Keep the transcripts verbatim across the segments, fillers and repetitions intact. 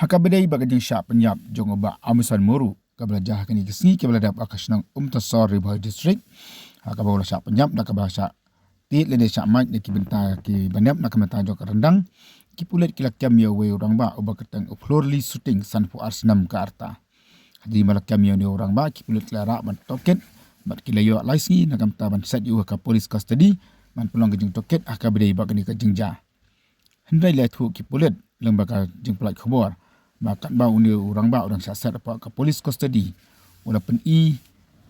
Ha kaba ïadei bad ka jingshah pynïap jong u Bah Amison Muru, kaba la jia ha kine ki sngi kiba la dep ha ka shnong Umtasor, Ri Bhoi District, ha kaba u la shah pynïap da kaba shah tied lane shah mait na ki bynta kiba nep na ka bynta jong ka ryndang, ki pulit ki la kem ïa uwei u rangbah uba kyrteng u Phlurli Suting, sanphew ar snem ka rta. Hadien ba la kem ïa une u rangbah, ki pulit ki la rah ban tohkit bad ki la ïoh lai sngi na ka bynta ban set ïa u ha ka police custody ban pynlong ka jingtohkit ha kaba ïadei bad kane ka jingjia. Hynrei la ïathuh ki pulit lyngba ka jingpynlait khubor ba katba une u rangbah u dang shah set hapoh ka police custody, u la pyni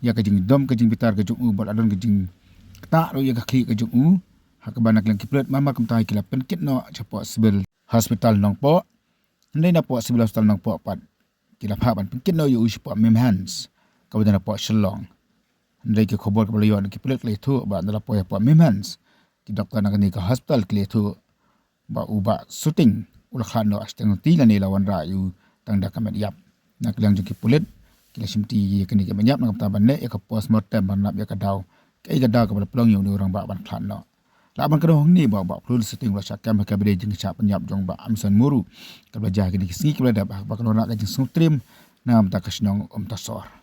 ïa ka jingdom ka jingbitar ka jong u bad la don ka jingktah ruh ïa ka khlieh ka jong u, ha kaba na ka liang ki pulit mar mar kumta ki la pynkit noh shapoh Civil Hospital Nongpoh. Hynrei napoh Civil Hospital Nongpoh pat ki la phah ban pynkit noh ïa u shapoh MIMHANS kaba don hapoh Shillong. Hynrei ki khubor kaba la ïoh na ki pulit ki la ïathuh ba ynda la poi hapoh MIMHANS, ki doktor na kane ka hospital ki la ïathuh ba u Bah Suting u la khlad noh ha shiteng lynti lane la wanrah ïa u tang da ka met ïap. Na ka liang jong ki pulit, ki la shimti ïa kane ka met ïap na ka bynta ban leh ïa ka postmortem ban nap ïa ka daw, kaei ka daw kaba la pynlong ïa une u rangbah ban khlad noh. Lah ban kdew hangne ba u Bah Phlurli Suting u la shah kem ha kaba ïadei jingshah pynïap jong u Bah Amison Muru, kaba la jia ha kine ki sngi kiba la dep, ha kaba ka la wanrah ka jingsngewtriem na ka bynta ka shnong Umtasor.